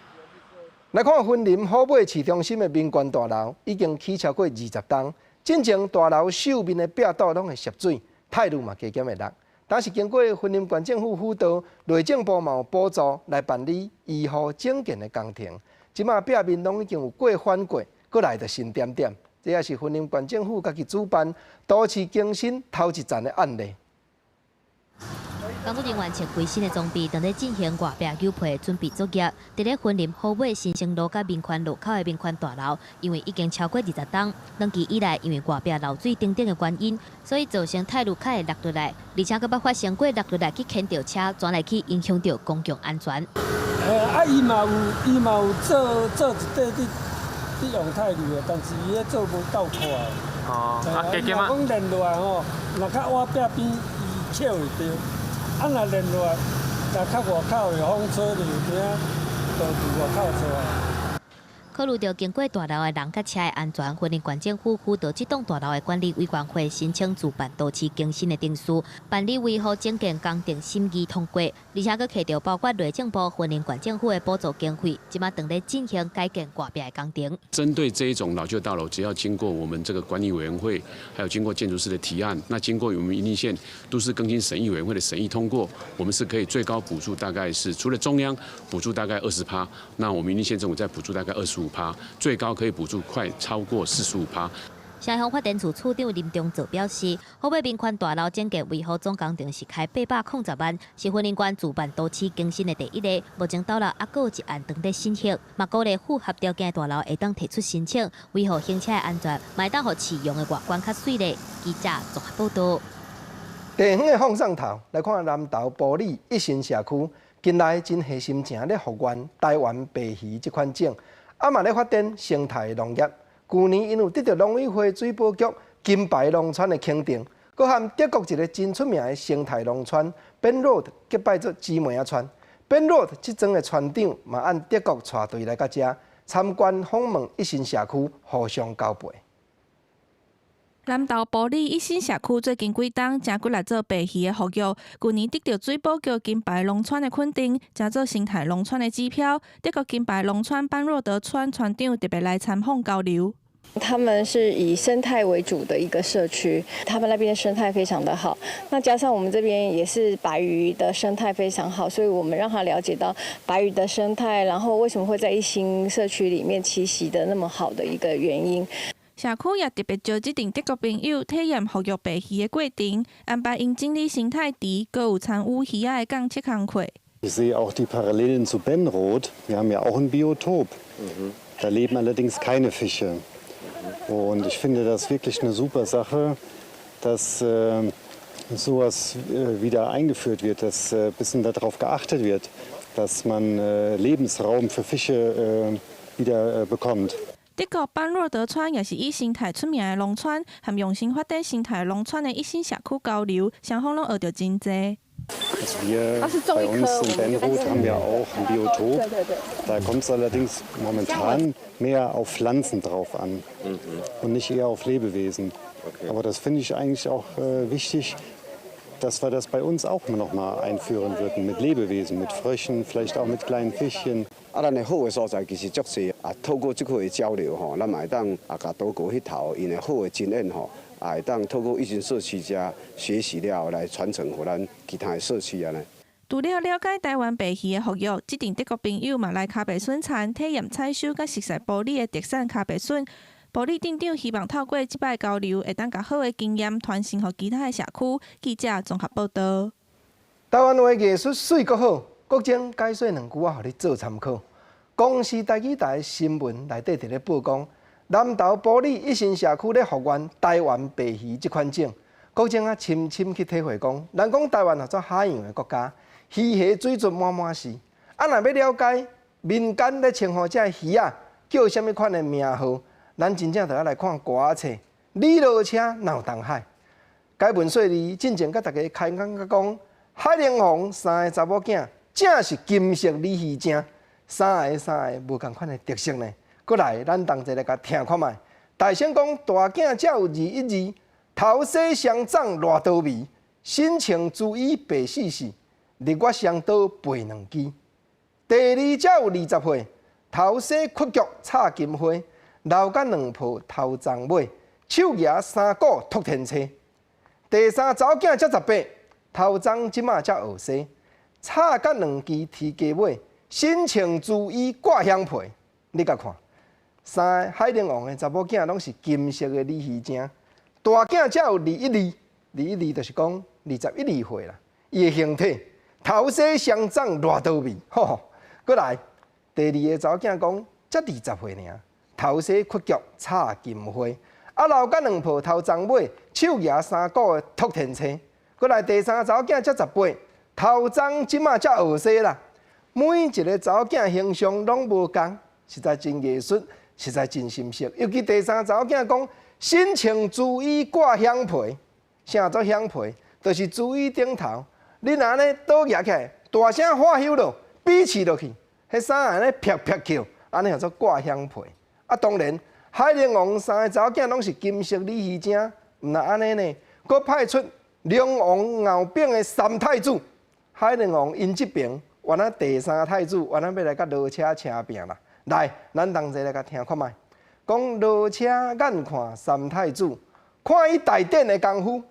來看雲林虎尾市中心的民權大樓已經起超過20冬，進前大樓四面的壁柱攏會澀水，泰氯嘛加減會落。但是經過雲林縣政府輔導，內政部嘛有補助來辦理維護整建的工程，這馬壁面攏已經有過翻過，閣來著新點點。這也是雲林縣政府家己主辦都市更新頭一層的案例。工作人員穿規新的裝備，正咧進行外壁油皮準備作業。佇咧雲林虎尾新生路佮民權路口的民權大樓，因為已經超過20冬，長期以來因為外壁漏水等等的原因，所以造成泰氯較會落落來，而且閣捌發生過落落來去牽著車，轉來去影響著公共安全。啊，伊嘛有做一塊佇用泰氯的，但是伊彼做無夠快。哦，啊，加減啊。講連落來吼，若較倚壁邊，伊抾會著。啊，若連落來，若較外口的風吹就有影，就佇外口出來。考慮著經過大樓的人佮車的安全，雲林縣政府輔導這棟大樓的管理委員會申請自辦都市更新的程序，辦理維護整建工程審議通過，而且閣提著包括內政部、雲林縣政府的補助經費，這馬正咧進行改建外壁的工程。針對這一種老舊大樓，只要經過我們這個管理委員會，還有經過建築師的提案，那經過我們雲林縣都市更新審議委員會的審議通過，我們是可以最高補助大概是除了中央補助大概20%，那我們雲林縣政府再補助大概25%，最高可以補助快超過45%。城鄉發展處處長林中祖表示，虎尾民權大樓整建維護總工程是開810萬，是雲林縣自辦都市更新的第一例。目前大樓猶閣有一案正咧審核，嘛鼓勵符合條件的大樓會當提出申請，維護行車的安全，嘛會當予市容的外觀較媠咧。記者綜合報導。地方的放送頭來看南投埔里一心社區，近來真下心情咧復原台灣白魚這款種。啊嘛咧發展生態農業，舊年𪜶有得著農委會水保局金牌農村的肯定，閣和德國一个真出名的生態農村 Bernroth 結拜做姊妹仔村。Bernroth 這莊的村長嘛按德國帶隊來到遮參觀訪問一心社區，互相交陪。南投埔里一心社區最近幾冬誠骨力做白魚的復育，舊年得著水保局金牌農村的肯定，成做生態農村的指標。德國金牌農村班若德村村長特別來參訪交流。他們是以生態為主的一個社區，他們那邊生態非常的好。那加上我們這邊也是白魚的生態非常好，所以我們讓他了解到白魚的生態，然後為什麼會在一心社區裡面棲息的那麼好的一個原因。社區也特別招這陣德國朋友體驗復育白魚的過程，安排𪜶整理生態池，閣有參與魚仔的檢測工課。 Ich sehe auch die Parallelen zu Benroth. Wir haben ja auch ein Biotop. Da leben allerdings keine Fische. Und ich finde das wirklich eine super Sache, dass sowas wieder eingeführt wird, dass ein bisschen darauf geachtet wird, dass man Lebensraum für Fische wieder bekommt. 德國班洛德村也是以生態出名的農村，和用心發展生態農村的一心社區交流，雙方攏學著真濟。 Also wir bei uns in Benroth haben ja auch ein Biotop. Da kommt es allerdings momentan mehr auf Pflanzen drauf an und nicht eher auf Lebewesen. Aber das finde ich eigentlich auch wichtig, dass wir das bei uns auch noch mal einführen würden mit Lebewesen, mit Fröschen, vielleicht auch mit kleinen Fischchen. 啊，咱的好的所在其實足濟啊，透過這個的交流吼，咱嘛會當啊，共德國彼頭𪜶的好的經驗吼，也會當透過一心社區遮學習了後來傳承予咱其他的社區按呢。除了了解台灣白魚的復育，這陣德國朋友嘛來跤白筍田體驗採收佮熟似埔里的特產跤白筍。埔里鎮長希望透過這擺交流，會當共好的經驗傳承予其他的社區。記者綜合報道。台灣話藝術媠閣好，國政解說兩句我予你做參考。公視台語台新聞內底佇咧報講，南投埔里一心社區咧復原台灣白魚這款種，國政啊深深去體會講，人講台灣叫做海洋的國家，魚蝦水質滿滿是。啊，若欲了解民間咧稱呼這个魚仔叫啥物款的名號，咱真正就愛來看歌仔冊。李羅車鬧東海，該文說字進前共大家開講甲講，海陵王三个查某囝正是金色鯉魚精，三个三个無仝款的特色呢。閣來，咱同齊來共聽看覓。大聖講大囝才有21、2，頭洗雙長偌多眉，身穿朱衣白絲絲，日月雙刀背兩支。第二才有20歲，頭洗屈腳插金花，流甲兩泡頭鬃尾，手舉三股托天車。第三查某囝才18，頭鬃這馬才學洗，插甲兩支鐵雞尾，身穿朱衣掛香皮。你共看，三個海陵王的查某囝攏是金色的鯉魚精，大囝才有21、2，21、2就是講21、2歲啦。伊的形體頭洗雙長偌多味，吼吼。閣來，第二个查某囝講才20歲爾，頭洗屈腳插金花，啊流甲兩泡頭鬃尾，手舉三股的托天車。閣來第三查某囝才18，頭鬃這馬才學洗啦。每一个查某囝形象攏無仝，實在真藝術，實在真心色。尤其第三查某囝講，身穿朱衣掛香皮，啥做香皮？就是朱衣頂頭，你若按呢倒舉起來，大聲喝休囉，比試落去，彼衫按呢啪啪叫，按呢叫做掛香皮。啊，當然，海陵王三个查某囝攏是金色鯉魚精，毋但按呢呢，閣派出龍王敖丙的三太子。海陵王𪜶這爿，原來第三太子原來欲來共羅車車拚啦。來，咱同齊來共聽看覓。講羅車眼看三太子，看伊大典的功夫，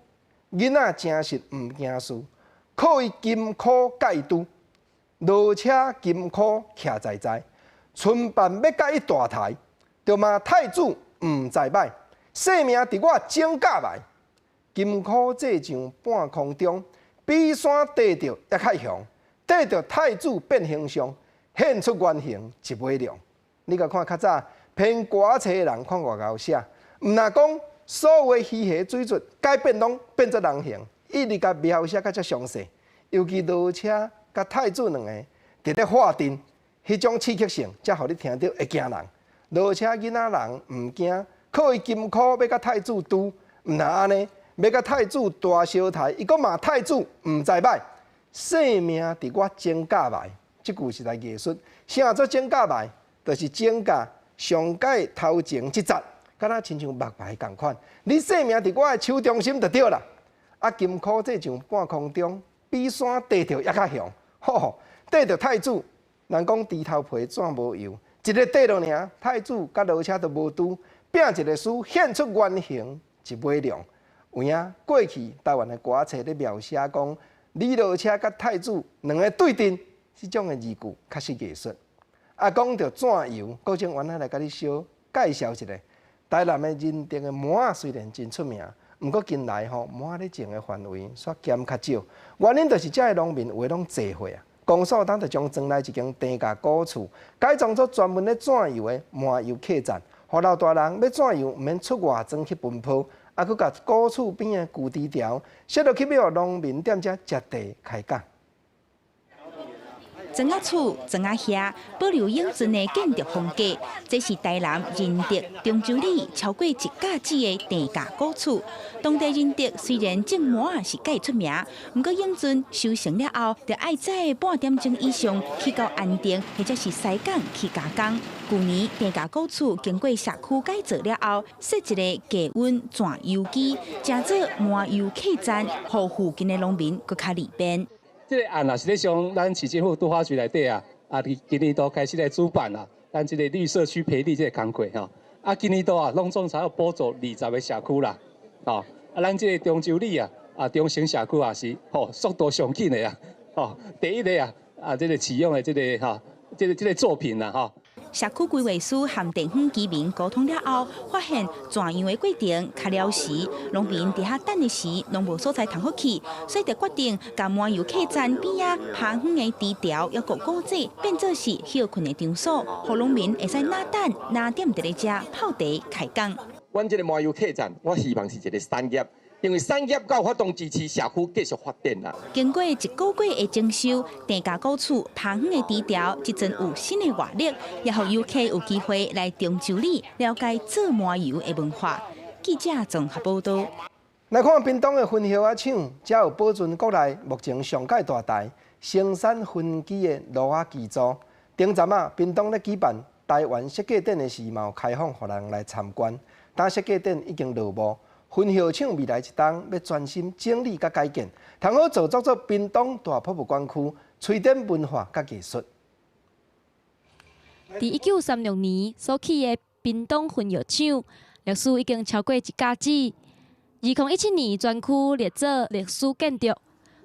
囡仔誠實毋驚輸，靠伊金箍佮伊拄，羅車金箍徛在在，春伴欲佮伊大刣，著罵太子毋知歹，性命佇我指甲內，金箍坐上半空中，比山綴著猶較雄，綴著太子變形象，現出原形一尾龍。你共看較早編歌仔冊的人看偌𠢕寫，毋但講所有的魚蝦水質改變攏變做人形，一直共描寫甲遮詳細。尤其羅車佮太子兩個佇咧畫陣，彼種刺激性，才予你聽著會驚人。羅車囡仔人毋驚，靠伊金箍欲共太子拄，毋但按呢，欲共太子大相刣，伊閣罵太子毋知歹，性命佇我指甲內。這句實在藝術，啥做指甲內？就是指甲上蓋頭前這節，敢若親像木牌仝款。你性命佇我的手中心就對啦。啊，金箍坐上半空中，比山綴著猶較雄。吼，綴著太子，人講豬頭皮怎無油？一个綴落爾，太子佮羅車都無拄，拼一个輸，現出原形，一尾龍。有影過去台灣的歌冊咧描寫講，李羅車佮太子兩个對陣，這種的字句確實藝術。啊，講著鑽油，郭正元來共你小介紹一下。台南的仁德的麻仔雖然真出名，毋過近來吼麻仔咧種的範圍煞減較少，原因就是遮的農民有的攏坐貨啊。公所當就將莊內一間地價古厝改裝做專門咧鑽油的麻油客棧，予老大人欲鑽油毋免出外莊去奔波，啊，閣共古厝邊的舊池條設落去，欲予農民踮遮食茶開講。莊仔厝、莊仔瓦，保留永存的建築風格，這是台南仁德中洲里超過一甲子的鄭家古厝。當地仁德雖然種麻仔是蓋出名，毋過永存收成了後，著愛載半點鐘以上去到安定或者是西港去加工。舊年鄭家古厝經過社區改造了後，設一个低溫鑽油機，成做麻油客棧，予附近的農民閣較利便。這个案啊，實際上咱市政府拄發喙內底啊，啊，佇今年度開始來主辦啊，咱這个綠社區培力這个工課吼，啊，今年度啊，攏總才有補助20个社區啦，吼，啊，咱這个中洲里啊，啊，中成社區也是吼，速度上緊的啊，吼，第一个啊，啊，這个啟用的這个吼，這个作品啦，吼。社區規劃師和地方居民溝通了後，發現鑽油的過程較了時，農民佇遐等的時，攏無所在通好去，所以就決定共麻油客棧邊仔拋遠的池條，抑閣古井變做是歇睏的場所，予農民會使若等若踮佇咧遮泡茶開講。阮這个麻油客棧，我希望是一个產業。因為產業閣有法度支持社區繼續發展啦。經過一個月的整修，鄭家古厝拋遠的池條，這陣有新的活力，也予遊客有機會來中洲里了解做麻油的文化。記者綜合報導。來看屏東的薰葉仔廠，遮有保存國內目前上蓋大台生產薰機的爐仔機組。頂陣啊，屏東咧舉辦台灣設計展的時，嘛有開放予人來參觀。但設計展已經落幕。薰葉廠未來一冬欲專心整理佮改建，通好造作做屏東大博物館區，推展文化佮藝術。佇1936年所起的屏東薰葉廠，歷史已經超過一甲子。2017年全區列做歷史建築，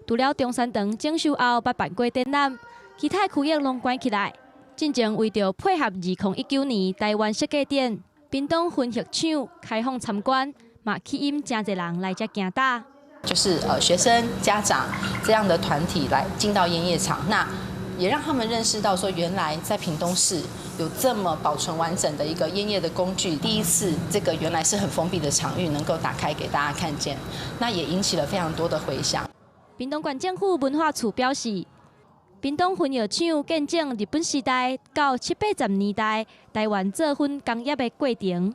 除了中山堂整修後捌辦過展覽，其他區域攏關起來。進前為著配合2019年台灣設計展，屏東薰葉廠開放參觀。嘛，吸引誠濟人來遮行搭。就是學生、家長這樣的團體來進到菸葉廠，那也讓他們認識到說，原來在屏東市有這麼保存完整的一個菸葉的工具。第一次，這個原來是很封閉的場域，能夠打開給大家看見，那也引起了非常多的迴響。屏東縣政府文化處表示，屏東薰葉廠見證日本時代到七八十年代台灣做薰工業的過程。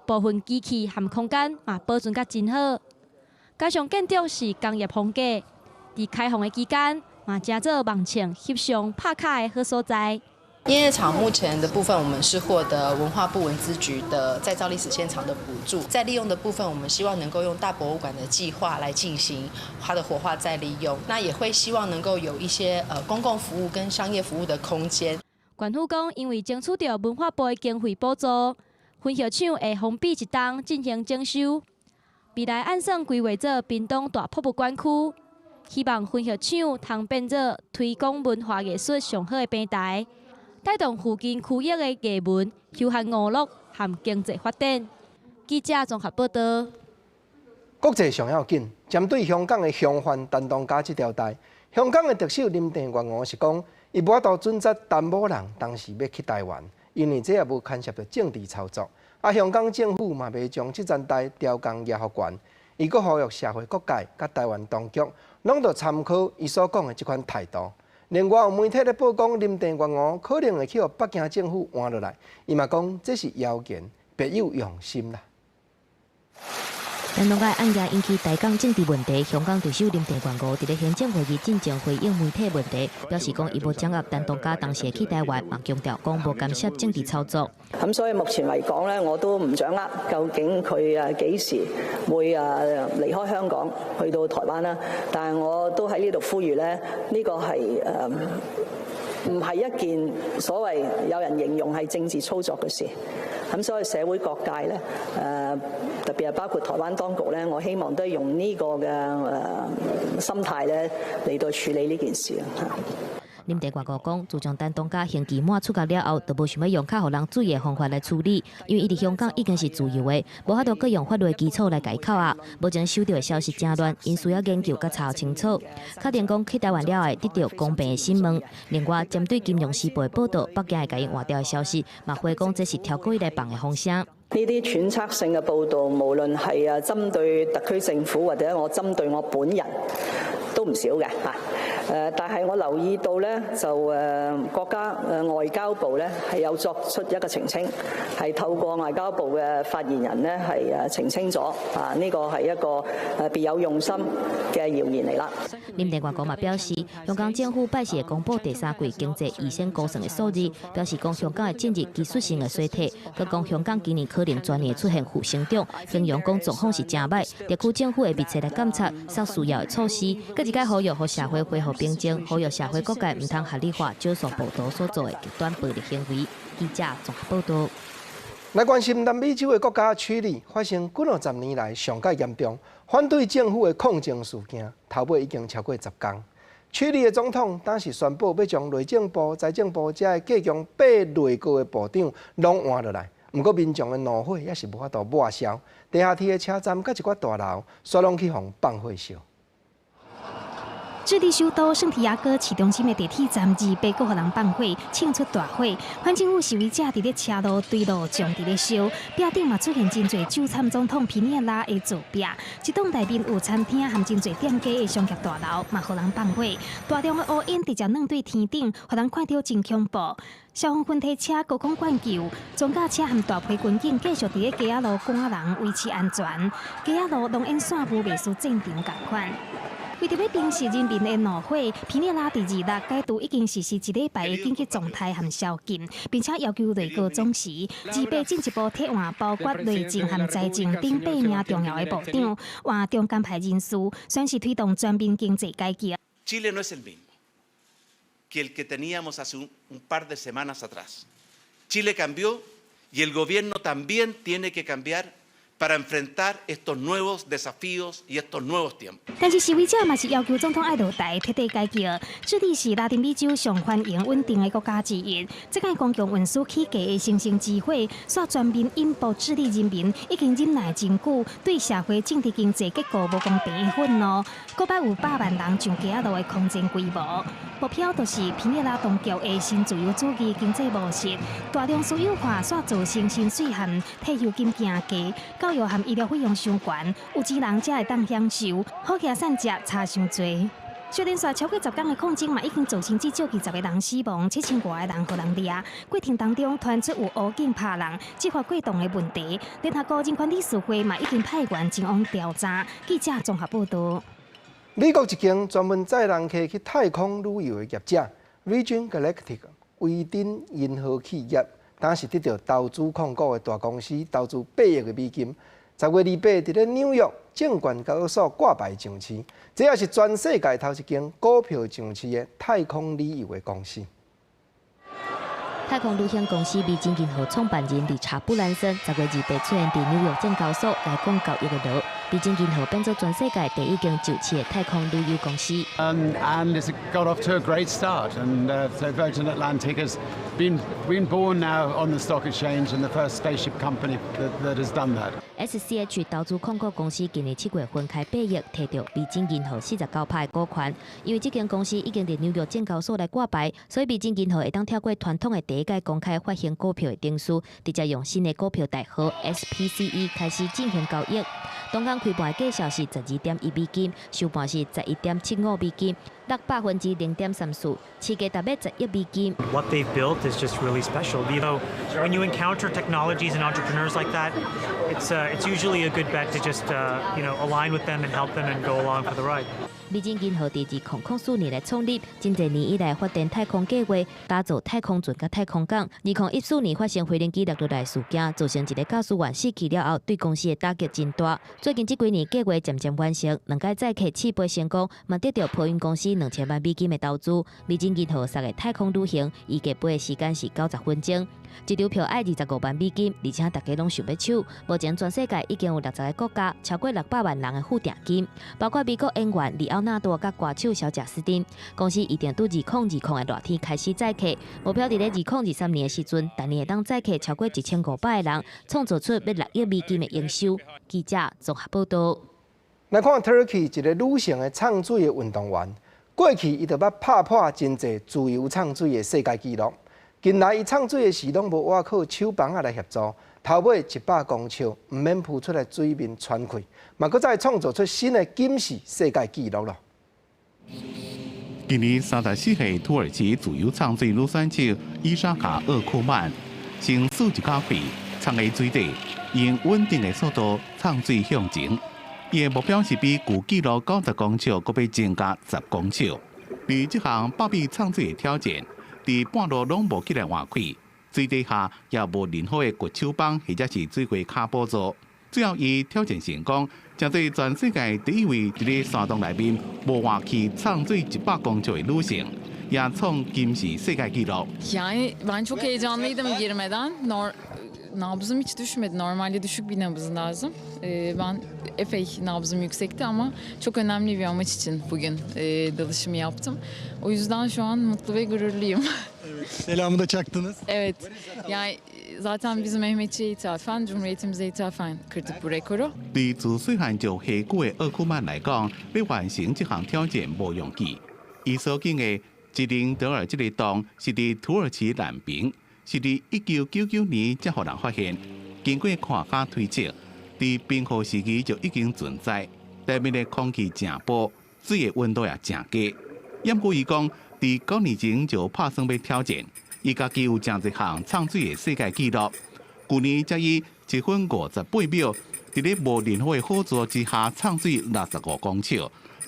部分機器和空間嘛保存甲真好，加上建築是工業風格，佇開放的期間嘛，成做網紅翕相拍卡的好所在。菸葉廠目前的部分，我們是獲得文化部文資局的再造歷史現場的補助，再利用的部分，我們希望能夠用大博物館的計劃來進行它的活化再利用。那也會希望能夠有一些公共服務跟商業服務的空間。縣府講，因為爭取著文化部的經費補助。薰葉廠會封閉一冬進行整修，未來按算規劃做屏東大博物館區，希望薰葉廠通變做推廣文化藝術上好的平台，帶動附近區域的藝文、休閒娛樂和經濟發展。記者綜合報導。國際上要緊，針對香港的凶犯陳同佳這條代，香港的特首林鄭月娥是講，伊無法度準責陳某人當時欲去台灣。因為這也無牽涉著政治操作，啊，香港政府嘛袂將這層代調降押予懸，伊閣呼籲社會各界佮台灣當局，攏著參考伊所講的這款態度。另外有媒體咧報講，林鄭月娥可能會去予北京政府換落來，伊嘛講這是謠言，別有用心啦。陳同佳案件引起台港政治問題，香港特首林鄭月娥佇咧行政會議進前回應媒體問題，表示講伊無掌握陳同佳當時去台灣，嘛強調講無干涉政治操作。咁所以目前嚟講咧，我都唔掌握究竟佢幾時會離開香港去到台灣啦。但係我都喺呢度呼籲咧，呢個係唔係一件所謂有人形容係政治操作嘅事。咁所以社會各界咧，特別係包括台灣當局咧，我希望都係用呢個嘅心態咧嚟到處理呢件事啊。林鄭月娥講，自從陳東家刑期滿出獄了後，就無想欲用較予人注意的方法來處理，因為伊佇香港已經是自由的，無法度閣用法律的基礎來共伊扣押。目前收著的消息誠亂，𪜶需要研究佮查清楚。確定講去台灣了後會得著公平的審問。另外，針對《金融時報》的報導，北京會共伊換掉的消息，嘛回講這是超過伊來放的風聲。呢啲揣測性嘅報導，無論係針對特區政府或者我針對我本人，都唔少嘅嚇。但係我留意到咧，就國家外交部咧係有作出一個澄清，係透過外交部嘅發言人咧係澄清咗啊，呢個係一個別有用心嘅謠言嚟啦。林鄭月娥嘛表示，香港政府拜四會公布第三季經濟預先估算的數字，表示講香港會進入技術性的衰退，閣講香港今年可能全年出現負成長，形容講狀況是誠䆀。特區政府會密切來監察所需要的措施，閣一擺呼籲予社會恢復平靜，呼籲社會各界毋通合理化少數暴徒所做的極端暴力行為。記者綜合報導。來關心南美洲的國家智利發生幾若十年來上蓋嚴重反對政府的抗爭事件，頭尾已經超過10工。智利的總統當時宣布欲將內政部、財政部這个計共八內閣的部長攏換落來，毋過民眾的怒火猶是無法度抹消。地下鐵的車站佮一寡大樓，煞攏去予放火燒。智利首都聖提亞哥市中心的地鐵站28閣予人放火，衝出大火。反政府示威者佇咧車路對路障佇咧燒，壁頂嘛出現真濟咒參總統皮涅拉的圖片。一棟內面有餐廳和真濟店家的商業大樓嘛予人放火。大量的烏煙直接攆對天頂，予人看著真恐怖。消防分體車高空灌救，裝甲車和大批軍警繼續佇咧街仔路趕人維持安全。街仔路濃煙散霧袂輸戰場仝款。為著欲平息人民的怒火，皮涅拉佇26解除已經實施一禮拜的緊急狀態和宵禁，並且要求內閣總辭。28進一步替換包括內政和財政等八名重要的部長，換中間派人士，宣示推動全面經濟改革。 Chile no es el mismo que el que teníamos hace un par de semanas atrás. Chile cambió y el gobierno también tiene que cambiar para enfrentar estos nuevos desafíos y estos nuevos tiempos。但是示威者嘛是要求總統愛落台，徹底改革。智利是拉丁美洲上繁榮穩定的國家之一。這擺公共運輸起價的星星之火，煞全面引爆智利人民已經忍耐真久，對社會政治經濟結構無公平的憤怒。閣擺有百萬人上街仔路的抗爭規模，目標就是皮涅拉當局的新自由主義經濟模式，大量私有化，煞造成薪水和退休金加低，教育和醫療費用傷懸，有錢人才會當享受，好額散食差傷濟。小連續超過10工的抗爭嘛，已經造成至少20個人死亡，7000外個人予人掠。過程當中傳出有武警拍人、執法過當的問題。聯合國人權理事會嘛已經派員前往調查。記者綜合報導。美國一間專門載人客去太空旅遊的業者 Virgin Galactic 維珍銀河企業，當時得著投資控股的大公司投資8億的美金。10月28佇咧紐約證券交易所掛牌上市，這也是全世界頭一間股票上市的太空旅遊的公司。太空旅行公司維珍銀河創辦人理查布蘭森10月28出現佇紐約證交所來講交易的囉。維珍銀河變做全世界第一間上市的太空旅遊公司。 And it's got off to a great start. And so Virgin Atlantic has been born now on the stock exchange and the first spaceship company that has done that. SCH 投資控股公司今年7月分開8億，提著維珍銀河49%的股權。因為這間公司已經佇紐約證交所來掛牌，所以維珍銀河會當跳過傳統的第一屆公開發行股票的程序，直接用新的股票代號 SPCE 開始進行交易。當天開盤的價數是12.1美金，收盤是11.75美金，落0.34%，市價達欲11美金。 What they've built is just really special. When you encounter technologies and entrepreneurs like that, it's usually a good bet to just align with them and help them and go along for the ride. 維珍銀河佇2004年來創立，真濟年以來發展太空計劃，打造太空船佮太空港。2014年發生飛行機落落來事件，造成一個駕駛員死去了後，對公司的打擊真大。最近這幾年計劃漸漸完成，兩擺載客試飛成功，嘛得著波音公司起2000萬美金的投資，美進銀河系的太空旅行，預計飛的時間是90分鐘。一張票愛25萬美金，而且大家攏想欲搶。目前全世界已經有60個國家，超過600萬人的付訂金，包括美國演員李奧納多佮歌手小賈斯汀。公司預定對2020的熱天開始載客，目標佇咧2023年的時陣，逐年會當載客超過1500個人，創造出欲6億美金的營收。記者綜合報導。來看 Turkey 一个女性的藏水的運動員，過去伊就捌拍破真濟自由藏水的世界紀錄。近來伊藏水的時，攏無倚靠手枋仔來協助，頭尾100公尺，毋免浮出來水面喘氣，嘛閣再創造出新的金氏世界紀錄咯。今年34歲土耳其自由藏水女選手伊莎卡奧庫曼，先舒一口氣，藏佇水底，用穩定的速度藏水向前。伊的目標是比舊紀錄90公尺，閣欲增加10公尺。而這項100米藏水的挑戰，佇半路攏無起來換氣，水底下也無任何的掘手枋或者是水過跤輔助。最後，伊挑戰成功，成做全世界第一位佇咧山洞內面無換氣藏水100公尺的女性，也創金氏世界紀錄。 Yani ben çok heyecanlıydım girmeden. Nabzım hiç düşmedi. Normalde düşük bir nabız lazım. Ben epey nabzım yüksekti ama çok önemli bir amaç için bugün dalışımı yaptım. O yüzden şu an mutlu ve gururluyum. Selamı da çaktınız. Evet. Yani zaten biz Mehmetçiğe ithafen, Cumhuriyetimize ithafen kırdık bu rekoru. 對自細漢就下久的奧庫曼來講，欲完成這項挑戰無容易。伊所經的吉林德爾這个洞是佇土耳其南邊，是佇1999年才予人發現。經過科學家推測，佇冰河時期就已經存在。內面的空氣誠薄，水的溫度也誠低。毋過伊講，佇9年前就拍算欲挑戰，伊家己有誠濟項藏水的世界紀錄。舊年才以1分58秒，佇咧無任何的輔助之下藏水65公尺，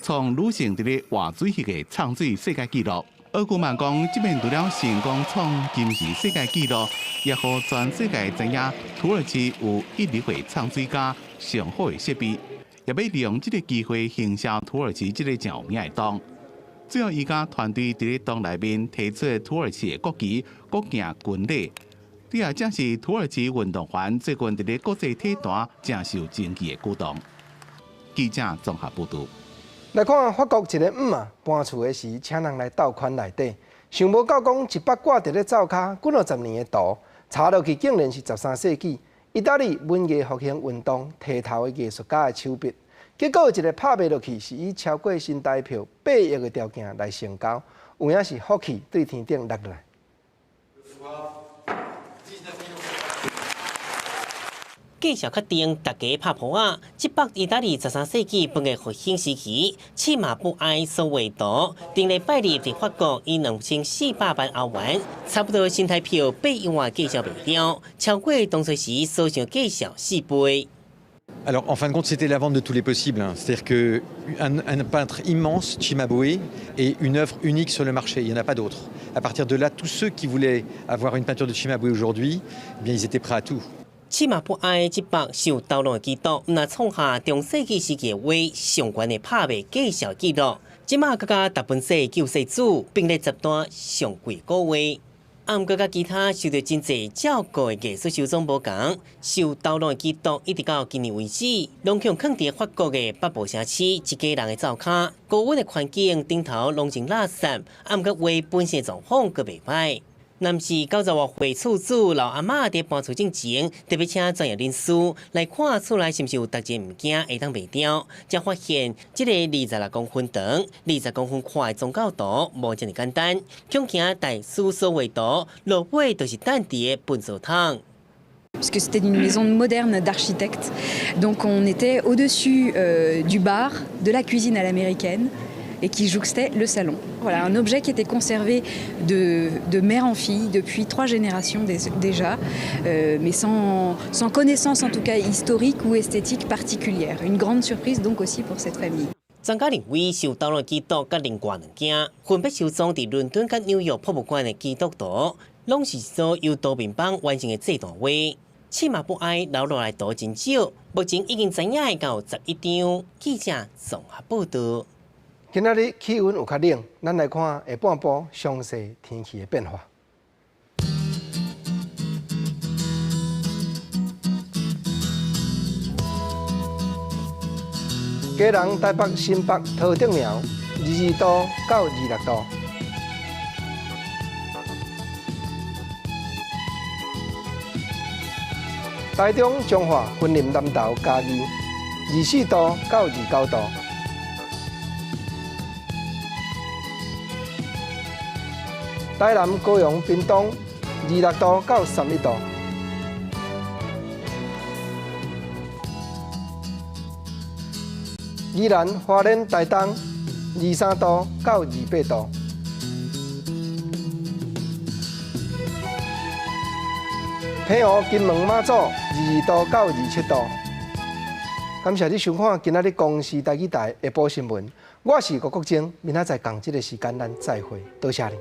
創女性佇咧活水域的藏水世界紀錄。奧庫曼講，這擺除了成功創金氏世界紀錄，也予全世界知影土耳其有一流的藏水佮上好的設備，也欲利用這个機會行銷土耳其這个誠有名的洞。最後，伊佮團隊佇咧洞內面提出土耳其的國旗，閣行軍禮。這也正是土耳其運動員最近佇咧國際體壇誠受爭議的舉動。記者綜合報導。來看法國一个姆仔搬厝的時，請人來鬥款內底，想無到講一幅掛佇咧灶跤幾若十年的圖，查落去竟然是13世紀意大利文藝復興運動提頭的藝術家的手筆。結果一个拍賣落去，是以超過新台票8億的條件來成交，有影是福氣對天頂落來。繼續確定，大家拍噗仔。這幅意大利13世紀文藝復興時期，契馬布埃所畫圖，頂禮拜日佇法國以2400萬歐元，差不多新台票8億外價銷賣掉，超過當初時所想價數4倍。 Alors, en fin de compte, c'était la vente de tous les possibles. C'est-à-dire qu'un un peintre immense, Cimabue, est une œuvre unique sur le marché. Il n'y en a pas d'autre. À partir de là, tous ceux qui voulaient avoir une peinture de Cimabue aujourd'hui, eh bien, ils étaient prêts à tout. 契馬布埃這幅受刀弄的基督，毋但創下中世紀時期畫上懸的拍賣價數紀錄。這馬閣佮達文西救世主並列十大上貴古畫。啊，毋過佮其他受著真濟照顧的藝術收藏無仝，受刀弄的基督一直到今年為止，攏予囥佇法國的北部城市一家人的灶跤，高溫的環境頂頭攏成垃圾，啊，毋過畫本身狀況閣袂䆀。若毋是90外歲厝主老阿嬤佇搬厝進前，特別請專業人士來看厝內是毋是有特定物件會當賣掉，才發現這个26公分長、20公分寬的宗教圖無遮爾簡單，恐驚大師所畫圖落尾就是等佇个糞掃桶。 Puisque c'était une maison moderne d'architecte. Donc on était au-dessus du bar, de la cuisine à l'américaine et qui jouxtait le salon. Voilà, un objet qui était conservé de mère en fille depuis trois générations déjà, mais sans connaissance en tout cas historique ou esthétique particulière. Une grande surprise donc aussi pour cette famille. 專家認為，受刀弄基督佮另外兩件分別收藏佇倫敦佮紐約博物館的基督圖，攏是所由多面板完成的這段畫。契馬布埃留落來圖真少，目前已經知影的有11張。記者綜合報導。今仔日氣溫有較冷，咱來看下半晡詳細天氣的變化。基隆、台北、新北、桃竹苗，22度到26度。台中、彰化、雲林、南投、嘉義，24度到29度。台南、高雄、屏東，26度到31度。宜蘭、花蓮、台東，23度到28度。澎湖、金門、馬祖，22度到27度。感謝你收看今仔日公視台語台下晡新聞，我是郭國晶，明仔載仝這个時間咱再會，多謝你。